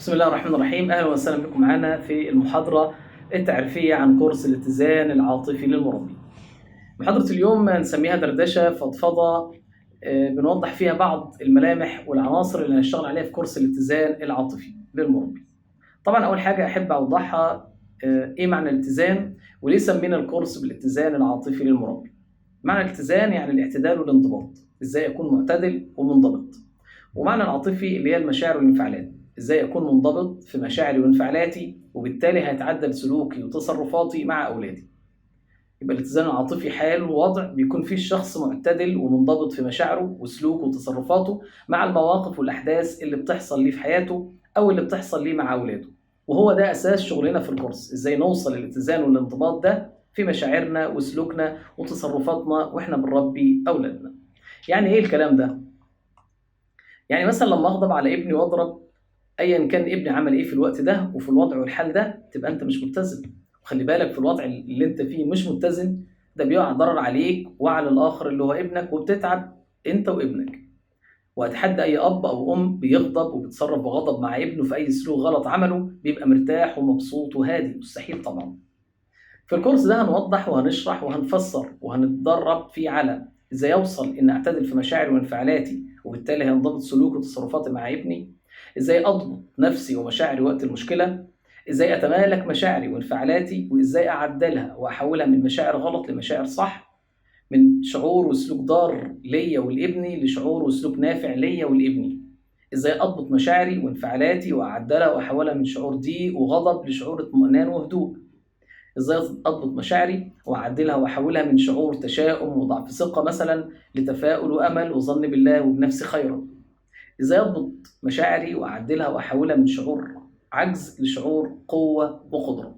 بسم الله الرحمن الرحيم. اهلا وسهلا بكم معنا في المحاضرة التعريفيه عن كورس الاتزان العاطفي للمربي. محاضرة اليوم نسميها دردشة فضفضة، بنوضح فيها بعض الملامح والعناصر اللي هنشتغل عليها في كورس الاتزان العاطفي للمربي. طبعا اول حاجة احب اوضحها ايه معنى الاتزان وليه سمينا الكورس بالاتزان العاطفي للمربي. معنى الاتزان يعني الاعتدال والانضباط، ازاي اكون معتدل ومنضبط. ومعنى العاطفي اللي هي المشاعر والانفعالات، ازاي اكون منضبط في مشاعري وانفعالاتي وبالتالي هيتعدل سلوكي وتصرفاتي مع اولادي. يبقى الاتزان العاطفي حال ووضع بيكون فيه الشخص معتدل ومنضبط في مشاعره وسلوكه وتصرفاته مع المواقف والاحداث اللي بتحصل ليه في حياته او اللي بتحصل ليه مع اولاده. وهو ده اساس شغلنا في الكورس، ازاي نوصل للاتزان والانضباط ده في مشاعرنا وسلوكنا وتصرفاتنا واحنا بنربي اولادنا. يعني ايه الكلام ده؟ يعني مثلا لما اغضب على ابني واضرب، ايا كان ابني عمل ايه في الوقت ده وفي الوضع والحال ده، تبقى انت مش متزن. وخلي بالك في الوضع اللي انت فيه مش متزن ده بيقع ضرر عليك وعلى الاخر اللي هو ابنك، وبتتعب انت وابنك. واتحدى اي اب او ام بيغضب وبيتصرف بغضب مع ابنه في اي سلوك غلط عمله بيبقى مرتاح ومبسوط وهادي، مستحيل طبعا. في الكورس ده هنوضح وهنشرح وهنفسر وهنتدرب فيه على ازاي اوصل ان اعتدل في مشاعري وانفعالاتي وبالتالي هينضبط سلوكي وتصرفاتي مع ابني، ازاي اضبط نفسي ومشاعري وقت المشكلة، ازاي اتمالك مشاعري وانفعالاتي وازاي اعدلها واحولها من مشاعر غلط لمشاعر صح، من شعور وسلوك ضار ليا ولابني لشعور وسلوك نافع ليا ولابني، ازاي اضبط مشاعري وانفعالاتي واعدلها واحولها من شعور ضيق وغضب لشعور اطمئنان وهدوء، ازاي اضبط مشاعري واعدلها واحولها من شعور تشاؤم وضعف ثقة مثلا لتفاؤل وامل وظن بالله وبنفسي خيرا، ازاي اضبط مشاعري واعدلها واحولها من شعور عجز لشعور قوة وقدره.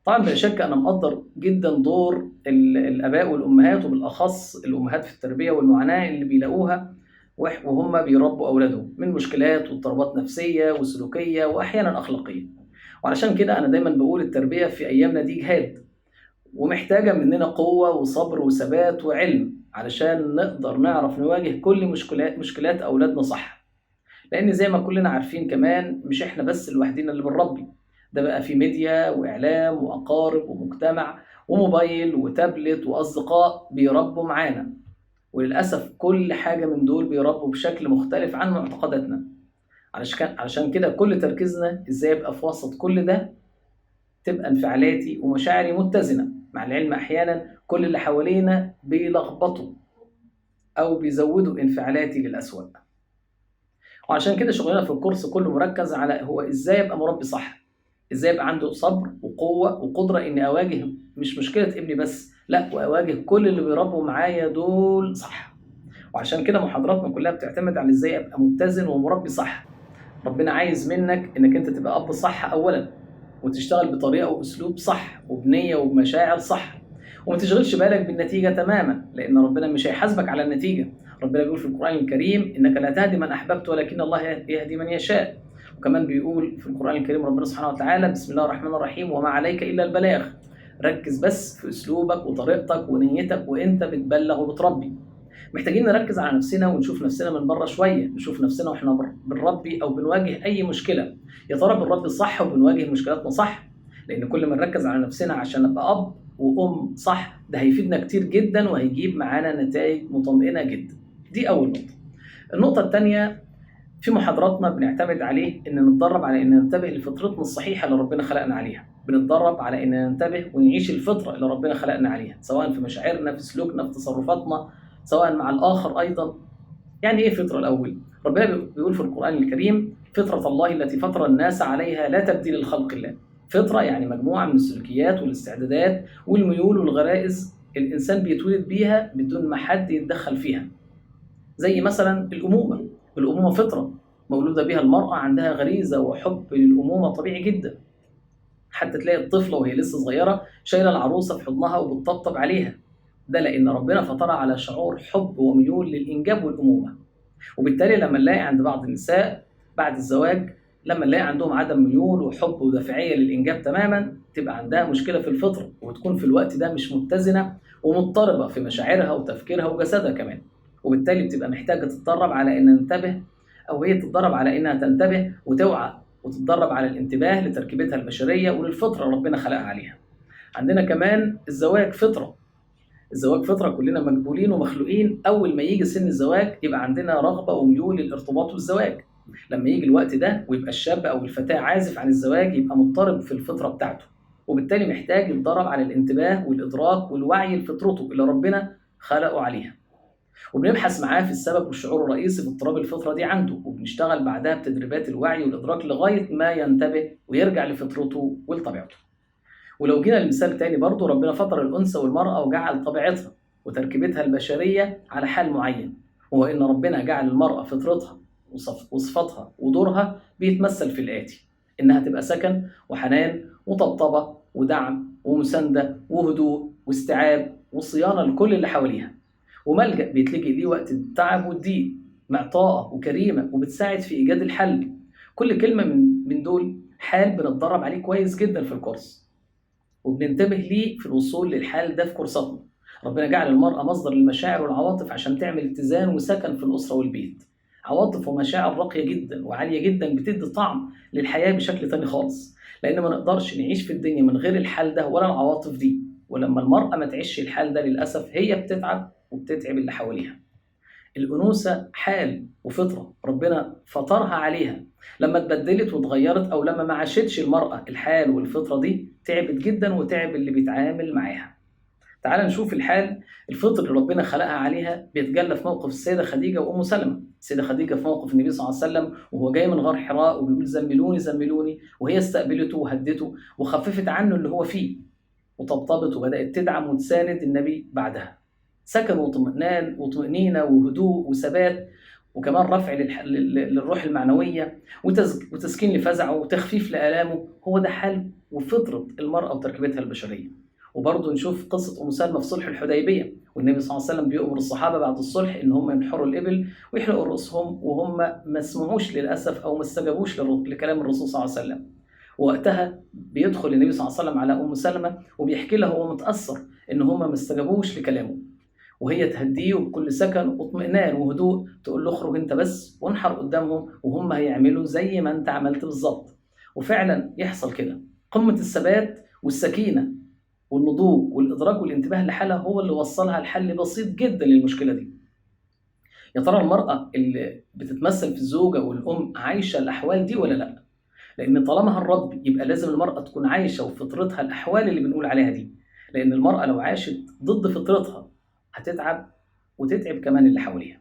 طبعا بلا شك انا مقدر جدا دور الاباء والامهات، وبالاخص الامهات في التربية والمعاناة اللي بيلاقوها وهم بيربوا اولادهم من مشكلات واضطرابات نفسية وسلوكيه واحيانا اخلاقية. وعلشان كده انا دايما بقول التربية في ايامنا دي جهاد، ومحتاجة مننا قوة وصبر وثبات وعلم علشان نقدر نعرف نواجه كل مشكلات اولادنا صح. لان زي ما كلنا عارفين كمان مش احنا بس لوحدينا اللي بنربي، ده بقى في ميديا واعلام واقارب ومجتمع وموبايل وتابلت واصدقاء بيربوا معانا، وللاسف كل حاجة من دول بيربوا بشكل مختلف عن معتقداتنا. علشان كده كل تركيزنا ازاي ابقى في وسط كل ده تبقى انفعالاتي ومشاعري متزنة. مع العلم احيانا كل اللي حوالينا بيلخبطوا او بيزودوا انفعالاتي للأسوأ. وعشان كده شغلنا في الكورس كله مركز على هو ازاي ابقى مربي صح، ازاي ابقى عنده صبر وقوه وقدره اني اواجه مش مشكلة ابني بس، لا، واواجه كل اللي بيربوا معايا دول صح. وعشان كده محاضراتنا كلها بتعتمد على ازاي ابقى متزن ومربي صح. ربنا عايز منك انك انت تبقى اب صح اولا، وتشتغل بطريقة واسلوب صح وبنيه وبمشاعر صح، وما تشغلش بالك بالنتيجة تماما، لان ربنا مش هيحاسبك على النتيجة. ربنا بيقول في القران الكريم انك لا تهدي من احببت ولكن الله يهدي من يشاء. وكمان بيقول في القران الكريم ربنا سبحانه وتعالى بسم الله الرحمن الرحيم وما عليك الا البلاغ. ركز بس في اسلوبك وطريقتك ونيتك وانت بتبلغ وبتربي. محتاجين نركز على نفسنا ونشوف نفسنا من بره شوية، نشوف نفسنا واحنا بنربي او بنواجه اي مشكلة، يا ترى بنربي صح وبنواجه مشكلاتنا صح؟ لان كل ما نركز على نفسنا عشان نبقى اب وام صح ده هيفيدنا كتير جدا وهيجيب معانا نتائج مطمئنة جدا. دي اول نقطة. النقطة الثانية في محاضراتنا بنعتمد عليه ان نتدرب على ان ننتبه لفطرتنا الصحيحة اللي ربنا خلقنا عليها، بنتدرب على ان ننتبه ونعيش الفطرة اللي ربنا خلقنا عليها، سواء في مشاعرنا في سلوكنا في تصرفاتنا، سواء مع الآخر أيضا. يعني إيه فطرة الأول؟ ربنا بيقول في القرآن الكريم فطرة الله التي فطر الناس عليها لا تبديل لخلق الله. فطرة يعني مجموعة من السلوكيات والاستعدادات والميول والغرائز الإنسان بيتولد بيها بدون ما حد يتدخل فيها. زي مثلا الأمومة، الأمومة فطرة مولودة بيها المرأة، عندها غريزة وحب للأمومة طبيعي جدا. حتى تلاقي الطفلة وهي لسه صغيرة شايلة العروسة في حضنها وبتطبطب عليها، ده لأن ربنا فطرها على شعور حب وميول للإنجاب والأمومة. وبالتالي لما نلاقي عند بعض النساء بعد الزواج لما نلاقي عندهم عدم ميول وحب ودافعية للإنجاب تماما، تبقى عندها مشكلة في الفطرة، وتكون في الوقت ده مش متزنة ومضطربة في مشاعرها وتفكيرها وجسدها كمان. وبالتالي بتبقى محتاجة تتدرب على إن ننتبه أو هي تتدرب على إنها تنتبه وتوعى وتتدرب على الانتباه لتركيبتها البشرية وللفطرة اللي ربنا خلقها عليها. عندنا كمان الزواج فطرة. الزواج فطرة، كلنا مجبولين ومخلوقين أول ما يجي سن الزواج يبقى عندنا رغبة وميول للارتباط والزواج. لما يجي الوقت ده ويبقى الشاب أو الفتاة عازف عن الزواج يبقى مضطرب في الفطرة بتاعته، وبالتالي محتاج يتدرب على الانتباه والإدراك والوعي لفطرته اللي ربنا خلقه عليها. وبنبحث معاه في السبب والشعور الرئيسي في اضطراب الفطرة دي عنده، وبنشتغل بعدها بتدريبات الوعي والإدراك لغاية ما ينتبه ويرجع لفطرته ولطبيعته. ولو جينا لمثال تاني برضو، ربنا فطر الأنثى والمرأة وجعل طبيعتها وتركيبتها البشرية على حال معين، وهو إن ربنا جعل المرأة فطرتها وصفتها ودورها بيتمثل في الآتي: إنها تبقى سكن وحنان وطبطبة ودعم ومساندة وهدوء واستيعاب وصيانة لكل اللي حواليها، وملجأ بيتلجئ ليه وقت التعب والضيق، معطاءة وكريمة وبتساعد في إيجاد الحل. كل كلمة من دول حال بنتدرب عليه كويس جدا في الكورس، وبننتبه ليه في الوصول للحال ده في كورساتنا. ربنا جعل المرأة مصدر للمشاعر والعواطف عشان تعمل اتزان وسكن في الأسرة والبيت. عواطف ومشاعر راقية جدا وعالية جدا بتدي طعم للحياة بشكل تاني خالص، لأن ما نقدرش نعيش في الدنيا من غير الحال ده ولا العواطف دي. ولما المرأة ما تعيش الحال ده للأسف هي بتتعب وبتتعب اللي حواليها. الأنوثة حال وفطرة ربنا فطرها عليها، لما اتبدلت واتغيرت أو لما ما عاشتش المرأة الحال والفطرة دي تعبت جدا وتعب اللي بيتعامل معاها. تعال نشوف الحال الفطر اللي ربنا خلقها عليها بيتجلى في موقف السيدة خديجة وأم سلمة. السيدة خديجة في موقف النبي صلى الله عليه وسلم وهو جاي من غار حراء وبيقول زملوني زملوني، وهي استقبلته وهدته وخففت عنه اللي هو فيه وطبطبت وبدأت تدعم وتساند النبي بعدها. سكن واطمئنان وطمأنينة وهدوء وثبات، وكمان رفع للروح المعنوية وتسكين لفزعه وتخفيف لآلامه. هو ده حال وفطرة المرأة وتركيبتها البشرية. وبرضه نشوف قصة أم سلمة في صلح الحديبية، والنبي صلى الله عليه وسلم بيأمر الصحابة بعد الصلح إن هم ينحروا الإبل ويحلقوا رؤوسهم، وهم ما سمعوش للأسف أو ما استجابوش لكلام الرسول صلى الله عليه وسلم. وقتها بيدخل النبي صلى الله عليه وسلم على أم سلمة وبيحكي لها وهو متأثر إن هم ما استجابوش لكلامه، وهي تهديه بكل سكن واطمئنان وهدوء، تقول له اخرج انت بس وانحر قدامهم وهم هيعملوا زي ما انت عملت بالظبط. وفعلا يحصل كده. قمة الثبات والسكينة والنضوج والإدراك والانتباه لحالها هو اللي وصلها لحل بسيط جدا للمشكلة دي. يا ترى المرأة اللي بتتمثل في الزوجة والأم عايشة الأحوال دي ولا لأ؟ لأن طالما هنربي يبقى لازم المرأة تكون عايشة وفطرتها الأحوال اللي بنقول عليها دي، لأن المرأة لو عاشت ضد فطرتها هتتعب وتتعب كمان اللي حواليها.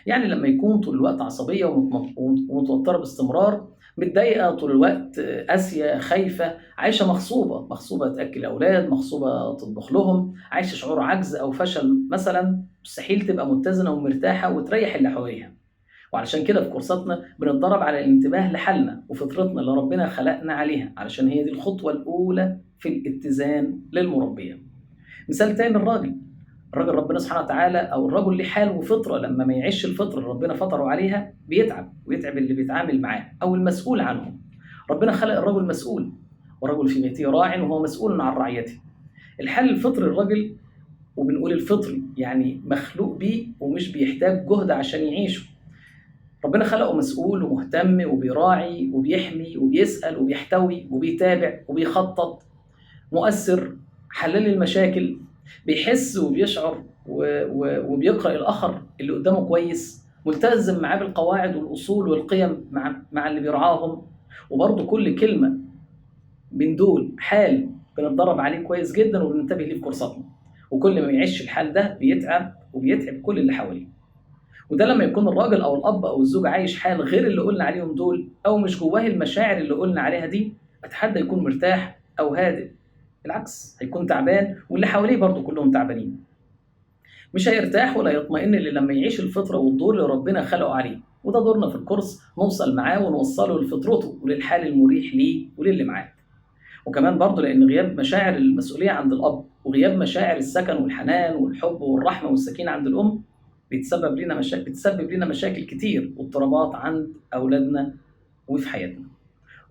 يعني لما يكون طول الوقت عصبية ومتوترة باستمرار، متضايقة طول الوقت، قاسية، خايفة، عايشة مغصوبة، مغصوبة تأكل أولاد، مغصوبة تطبخ لهم، عايشة شعور عجز أو فشل مثلا، مستحيل تبقى متزنة ومرتاحة وتريح اللي حواليها. وعلشان كده في كورساتنا بنتدرب على الانتباه لحالنا وفطرتنا اللي ربنا خلقنا عليها، علشان هي دي الخطوة الأولى في الاتزان للمربية. مثال تاني، الراجل ربنا سبحانه وتعالى أو الرجل ليه حال وفطرة، لما ما يعيش الفطرة اللي ربنا فطره عليها بيتعب ويتعب اللي بيتعامل معاه أو المسؤول عنه. ربنا خلق الرجل مسؤول، والرجل في بيته راع وهو مسؤول عن رعيته. الحال الفطري الرجل، وبنقول الفطري يعني مخلوق بيه ومش بيحتاج جهد عشان يعيشه. ربنا خلقه مسؤول ومهتم وبيراعي وبيحمي وبيسأل وبيحتوي وبيتابع وبيخطط، مؤثر، حلال المشاكل، بيحس وبيشعر وبيقرأ الآخر اللي قدامه كويس، ملتزم معاه بالقواعد والأصول والقيم مع اللي بيرعاهم. وبرضه كل كلمة من دول حال بنتدرب عليه كويس جدا وبننتبه ليه في كورساتنا. وكل ما يعيش الحال ده بيتعب وبيتعب كل اللي حواليه. وده لما يكون الراجل أو الأب أو الزوج عايش حال غير اللي قلنا عليهم دول، أو مش جواه المشاعر اللي قلنا عليها دي، أتحدى يكون مرتاح أو هادئ، بالعكس هيكون تعبان واللي حواليه برضو كلهم تعبانين. مش هيرتاح ولا يطمئن إلا لما يعيش الفطرة والدور اللي ربنا خلقه عليه. وده دورنا في الكورس، نوصل معاه ونوصله لفطرته وللحال المريح ليه وللي معاه. وكمان برضو لأن غياب مشاعر المسؤولية عند الأب وغياب مشاعر السكن والحنان والحب والرحمة والسكينة عند الأم بتسبب لنا مشاكل كتير واضطرابات عند أولادنا وفي حياتنا.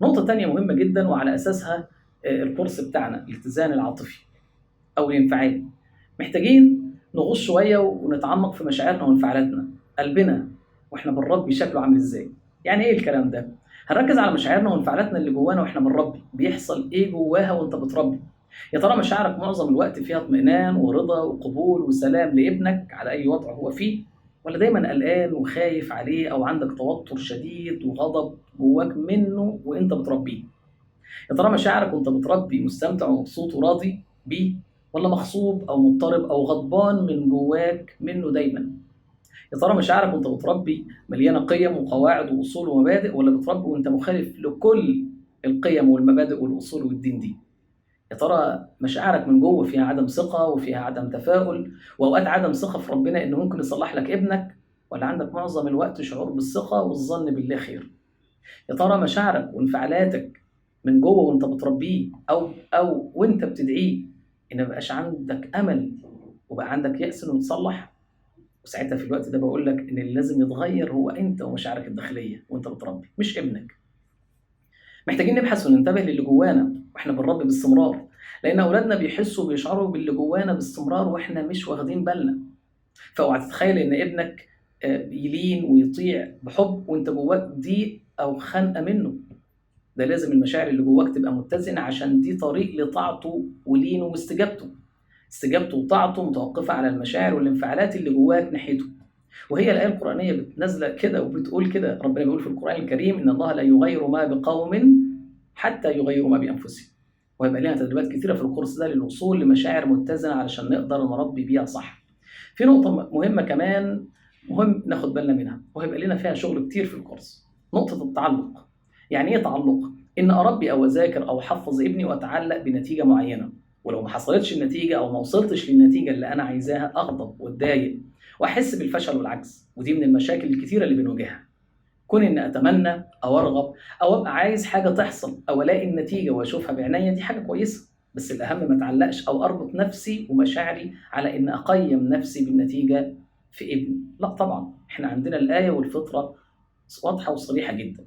نقطة تانية مهمة جدا وعلى أساسها الكورس بتاعنا، الاتزان العاطفي أو الانفعالي. محتاجين نغوص شوية ونتعمق في مشاعرنا وانفعالاتنا، قلبنا واحنا بنربي شكله عامل ازاي. يعني ايه الكلام ده؟ هنركز على مشاعرنا وانفعالاتنا اللي جوانا واحنا بنربي، بيحصل ايه جواها وانت بتربي؟ يا ترى مشاعرك معظم الوقت فيها اطمئنان ورضا وقبول وسلام لابنك على اي وضع هو فيه، ولا دايما قلقان وخايف عليه او عندك توتر شديد وغضب جواك منه وانت بتربيه؟ يا ترى مشاعرك وانت بتربي مستمتع ومبسوط وراضي بيه، ولا مغصوب او مضطرب او غضبان من جواك منه دايما؟ يا ترى مشاعرك وانت بتربي مليانة قيم وقواعد واصول ومبادئ، ولا بتربي وانت مخالف لكل القيم والمبادئ والاصول والدين دي؟ يا ترى مشاعرك من جوه فيها عدم ثقة وفيها عدم تفاؤل واوقات عدم ثقة في ربنا انه ممكن يصلح لك ابنك، ولا عندك معظم الوقت شعور بالثقة والظن بالله خير؟ يا ترى مشاعرك وانفعالاتك من جوه وانت بتربيه او وانت بتدعيه ان ما بقاش عندك امل وبقى عندك يأس انه يتصلح؟ وساعتها في الوقت ده بقول لك ان اللي لازم يتغير هو انت ومشاعرك الداخلية وانت بتربي، مش ابنك. محتاجين نبحث وننتبه للي جوانا واحنا بنربي باستمرار، لان اولادنا بيحسوا وبيشعروا باللي جوانا باستمرار واحنا مش واخدين بالنا. فاوعى تتخيل ان ابنك يلين ويطيع بحب وانت جواك ضيق او خنقه منه. ده لازم المشاعر اللي جواك تبقى متزنة، عشان دي طريق لطاعته ولينه واستجابته. استجابته وطاعته متوقفه على المشاعر والانفعالات اللي جواك ناحيته. وهي الايه القرانية بتنزل كده وبتقول كده، ربنا بيقول في القران الكريم ان الله لا يغير ما بقوم حتى يغيروا ما بانفسهم. وهيبقى لنا تدريبات كتيرة في الكورس ده للوصول لمشاعر متزنة علشان نقدر نربي بيها صح. في نقطة مهمة كمان مهم ناخد بالنا منها، وهيبقى لنا فيها شغل كتير في الكورس، نقطة التعلق. يعني ايه تعلق؟ ان اربي او اذاكر او احفظ ابني واتعلق بنتيجة معينة، ولو ما حصلتش النتيجة او ما وصلتش للنتيجة اللي انا عايزاها اغضب واتضايق واحس بالفشل والعجز. ودي من المشاكل الكتيرة اللي بنواجهها. كون ان اتمنى او ارغب او ابقى عايز حاجة تحصل او الاقي النتيجة واشوفها بعينيا دي حاجة كويسة، بس الاهم ما اتعلقش او اربط نفسي ومشاعري على ان اقيم نفسي بالنتيجة في ابني. لا طبعا، احنا عندنا الايه والفطرة واضحة وصريحة جدا.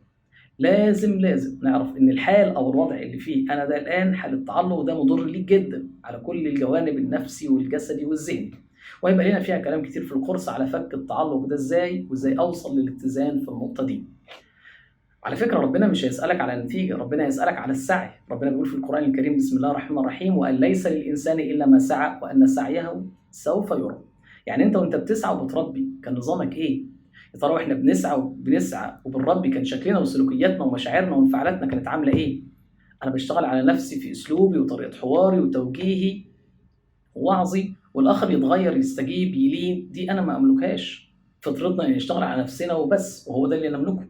لازم نعرف ان الحال او الوضع اللي فيه انا ده الان حال التعلق ده مضر ليك جدا على كل الجوانب النفسي والجسدي والذهني. وهيبقى لنا فيها كلام كتير في الكورس على فك التعلق ده ازاي، وازاي اوصل للاتزان في النقطة دي. على فكرة ربنا مش هيسالك على النتيجة، ربنا هيسالك على السعي. ربنا بيقول في القران الكريم بسم الله الرحمن الرحيم: وان ليس للانسان الا ما سعى وان سعيه سوف يرى. يعني انت وانت بتسعى وبتربي كان نظامك ايه؟ يا ترى واحنا بنسعى وبنربي كان شكلنا وسلوكياتنا ومشاعرنا وانفعالاتنا كانت عامله ايه؟ انا بشتغل على نفسي في اسلوبي وطريقه حواري وتوجيهي ووعظي، والاخر يتغير يستجيب يلين، دي انا ما املكهاش. فطرتنا ان نشتغل على نفسنا وبس، وهو ده اللي نملكه.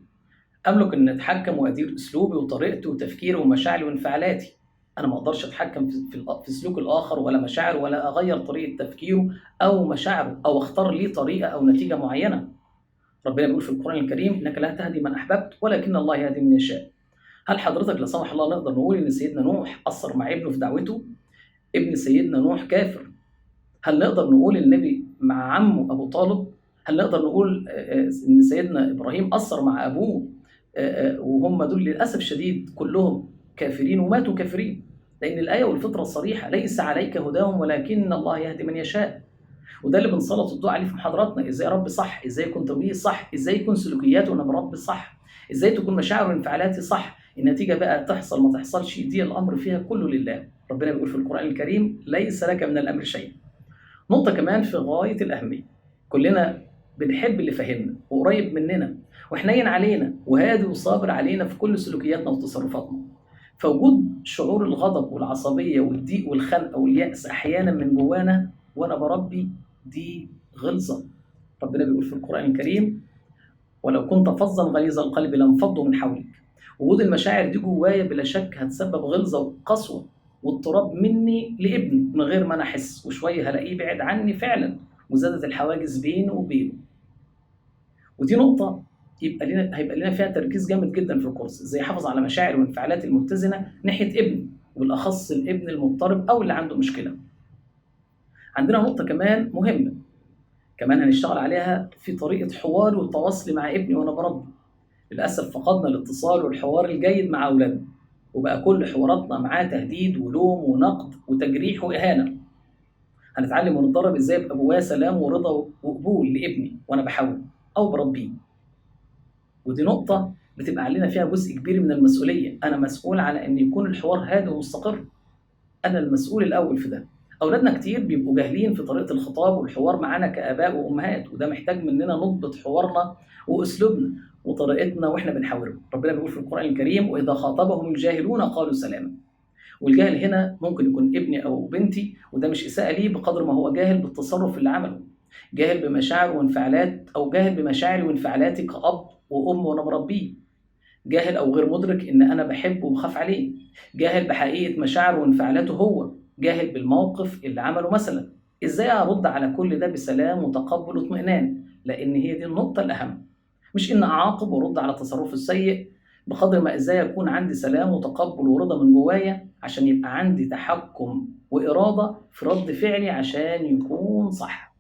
املك ان اتحكم وادير اسلوبي وطريقتي وتفكيري ومشاعري وانفعالاتي. انا ما اقدرش اتحكم في سلوك الاخر ولا مشاعره، ولا اغير طريقه تفكيره او مشاعره، او اختار ليه طريقه او نتيجة معينة. ربنا بيقول في القرآن الكريم: إنك لا تهدي من أحببت ولكن الله يهدي من يشاء. هل حضرتك لا سمح الله نقدر نقول إن سيدنا نوح قصر مع ابنه في دعوته؟ ابن سيدنا نوح كافر. هل نقدر نقول النبي مع عمه أبو طالب؟ هل نقدر نقول إن سيدنا إبراهيم قصر مع أبوه؟ وهم دول للأسف شديد كلهم كافرين وماتوا كافرين، لأن الآية والفطرة الصريحة: ليس عليك هداهم ولكن الله يهدي من يشاء. وده اللي بنسلط الضوء عليه في محاضراتنا: ازاي اربي صح، ازاي يكون توجيهي صح، ازاي يكون سلوكياتي وانا بربي صح، ازاي تكون مشاعري وانفعالاتي صح. النتيجة بقى تحصل ما تحصلش دي الامر فيها كله لله. ربنا بيقول في القران الكريم: ليس لك من الامر شيء. نقطة كمان في غاية الاهمية، كلنا بنحب اللي فاهمنا وقريب مننا وحنين علينا وهادي وصابر علينا في كل سلوكياتنا وتصرفاتنا. فوجود شعور الغضب والعصبية والضيق والخنقه واليأس احيانا من جوانا وانا بربي دي غلظة. ربنا بيقول في القرآن الكريم: ولو كنت فظا غليظ القلب لانفضوا من حولك. وجود المشاعر دي جوايا بلا شك هتسبب غلظة وقسوة واضطراب مني لابني من غير ما انا احس، وشوية هلاقيه بعد عني فعلا وزادت الحواجز بينه وبينه. ودي نقطة هيبقى لنا فيها تركيز جامد جدا في الكورس، ازاي احافظ على مشاعر وانفعالاتي المتزنة ناحية ابني، وبالاخص الابن المضطرب او اللي عنده مشكلة. عندنا نقطة كمان مهمة كمان هنشتغل عليها في طريقة حواري وتواصلي مع ابني وأنا بربي. للأسف فقدنا الاتصال والحوار الجيد مع أولادنا، وبقى كل حواراتنا معاه تهديد ولوم ونقد وتجريح وإهانة. هنتعلم ونتدرب إزاي أبقى جوايا سلام ورضا وقبول لابني وأنا بحاول أو بربيه. ودي نقطة بتبقى علينا فيها جزء كبير من المسؤولية. انا مسؤول على ان يكون الحوار هادئ ومستقر، انا المسؤول الاول في ده. اولادنا كتير بيبقوا جاهلين في طريقه الخطاب والحوار معانا كاباء وامهات، وده محتاج مننا نضبط حوارنا واسلوبنا وطريقتنا واحنا بنحاورهم. ربنا بيقول في القران الكريم: واذا خاطبهم الجاهلون قالوا سلاما. والجاهل هنا ممكن يكون ابني او بنتي، وده مش اساءه ليه بقدر ما هو جاهل بالتصرف اللي عمله، جاهل بمشاعر وانفعالات، او جاهل بمشاعري وانفعالاتي كأب وام وانا بربيه، جاهل او غير مدرك ان انا بحبه وبخاف عليه، جاهل بحقيقة مشاعره وانفعالاته هو، جاهل بالموقف اللي عمله مثلا. ازاي ارد على كل ده بسلام وتقبل واطمئنان؟ لان هي دي النقطة الاهم، مش ان اعاقب وارد على تصرفه السيء بقدر ما ازاي اكون عندي سلام وتقبل ورضا من جوايا، عشان يبقى عندي تحكم واراده في رد فعلي عشان يكون صح.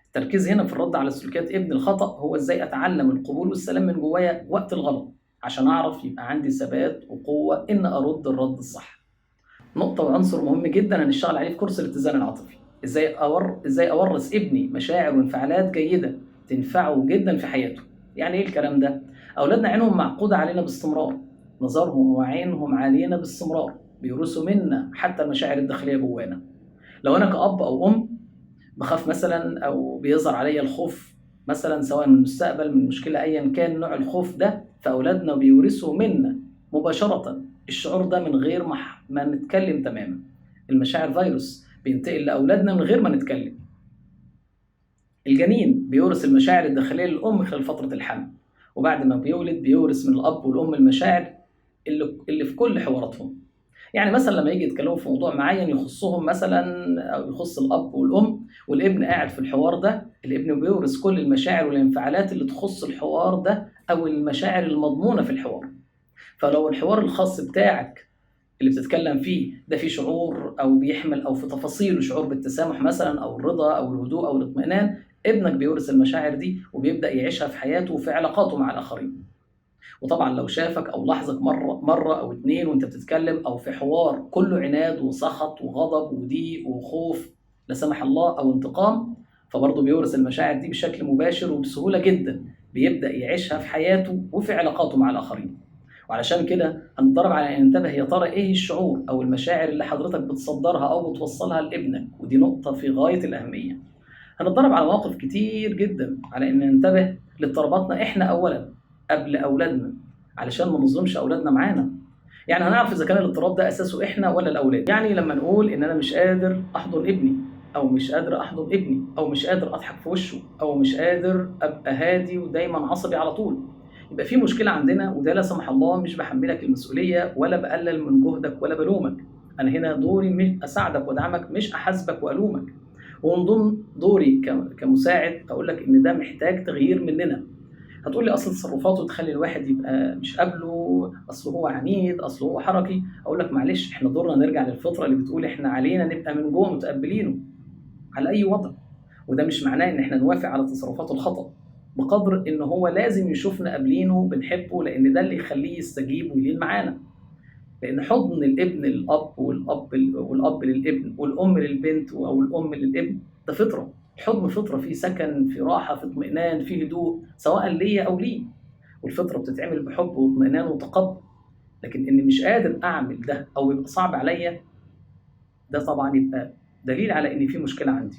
التركيز هنا في الرد على سلوكيات ابن الخطأ هو ازاي اتعلم القبول والسلام من جوايا وقت الغلط، عشان اعرف يبقى عندي ثبات وقوه ان ارد الرد الصح. نقطة وعنصر مهم جدا هنشتغل عليه في كورس الاتزان العاطفي، ازاي اورث ابني مشاعر وانفعالات جيدة تنفعه جدا في حياته. يعني ايه الكلام ده؟ اولادنا عينهم معقودة علينا باستمرار، نظرهم وعينهم علينا باستمرار، بيورثوا منا حتى المشاعر الداخلية جوانا. لو انا كأب او ام بخاف مثلا، او بيظهر عليا الخوف مثلا سواء من المستقبل، من مشكلة، ايا كان نوع الخوف ده، فاولادنا بيورثوا منا مباشرة الشعور ده من غير ما نتكلم تماما. المشاعر فيروس بينتقل لاولادنا من غير ما نتكلم. الجنين بيورث المشاعر الداخلية للام خلال فترة الحمل، وبعد ما بيولد بيورث من الاب والام المشاعر اللي في كل حواراتهم. يعني مثلا لما يجي يتكلموا في موضوع معين يخصهم مثلا، او يخص الاب والام، والابن قاعد في الحوار ده، الابن بيورث كل المشاعر والانفعالات اللي تخص الحوار ده او المشاعر المضمونه في الحوار. فلو الحوار الخاص بتاعك اللي بتتكلم فيه ده فيه شعور او بيحمل او في تفاصيله شعور بالتسامح مثلا، او الرضا او الهدوء او الاطمئنان، ابنك بيورث المشاعر دي وبيبدا يعيشها في حياته وفي علاقاته مع الاخرين. وطبعا لو شافك او لاحظك مرة او اتنين وانت بتتكلم او في حوار كله عناد وسخط وغضب وضيق وخوف لا سمح الله او انتقام، فبرضه بيورث المشاعر دي بشكل مباشر وبسهوله جدا، بيبدا يعيشها في حياته وفي علاقاته مع الاخرين. وعلشان كده هنتدرب على ان ننتبه يا ترى ايه الشعور او المشاعر اللي حضرتك بتصدرها او بتوصلها لابنك، ودي نقطة في غاية الاهمية. هنتدرب على مواقف كتير جدا على ان ننتبه لاضطراباتنا احنا اولا قبل اولادنا، علشان ما نظلمش اولادنا معانا. يعني هنعرف اذا كان الاضطراب ده اساسه احنا ولا الاولاد. يعني لما نقول ان انا مش قادر احضن ابني، او مش قادر احضن ابني، او مش قادر اضحك في وشه، او مش قادر ابقى هادي ودايما عصبي على طول، يبقى في مشكلة عندنا. وده لا سمح الله مش بحملك المسؤولية ولا بقلل من جهدك ولا بلومك، انا هنا دوري مش اساعدك وادعمك، مش احاسبك والومك. ومن ضمن دوري كمساعد اقول لك ان ده محتاج تغيير مننا. هتقول لي اصل تصرفاته تخلي الواحد يبقى مش قابله، اصل هو عنيد، اصل هو حركي. اقول لك معلش، احنا دورنا نرجع للفطرة اللي بتقول احنا علينا نبقى من جوه متقبلينه على اي وضع. وده مش معناه ان احنا نوافق على تصرفاته الخطا، بقدر ان هو لازم يشوفنا قابلينه بنحبه، لان ده اللي يخليه يستجيب ويلين معانا. لان حضن الابن للاب والاب للابن والام للبنت او الام للابن ده فطره. الحضن فطره، فيه سكن، في راحة، في اطمئنان، في هدوء، سواء ليا او ليه. والفطرة بتتعمل بحب واطمئنان وتقبل. لكن اني مش قادر اعمل ده او يبقى صعب عليا، ده طبعا يبقى دليل على ان في مشكلة عندي.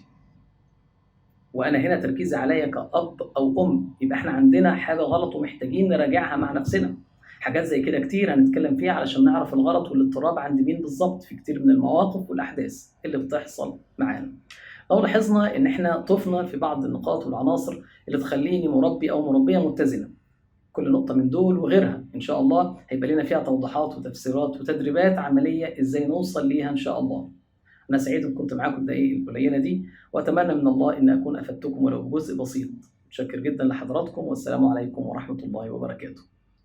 وانا هنا تركيزي عليا كأب او ام، يبقى احنا عندنا حاجة غلط ومحتاجين نراجعها مع نفسنا. حاجات زي كده كتير هنتكلم فيها علشان نعرف الغلط والاضطراب عند مين بالظبط في كتير من المواقف والاحداث اللي بتحصل معانا. لو لاحظنا ان احنا طفنا في بعض النقاط والعناصر اللي تخليني مربي او مربيه متزنة، كل نقطة من دول وغيرها ان شاء الله هيبقى لنا فيها توضيحات وتفسيرات وتدريبات عملية ازاي نوصل ليها ان شاء الله. انا سعيد ان كنت معاكم الدقايق القليلة دي، واتمنى من الله ان اكون افدتكم ولو بجزء بسيط. متشكر جدا لحضراتكم، والسلام عليكم ورحمة الله وبركاته.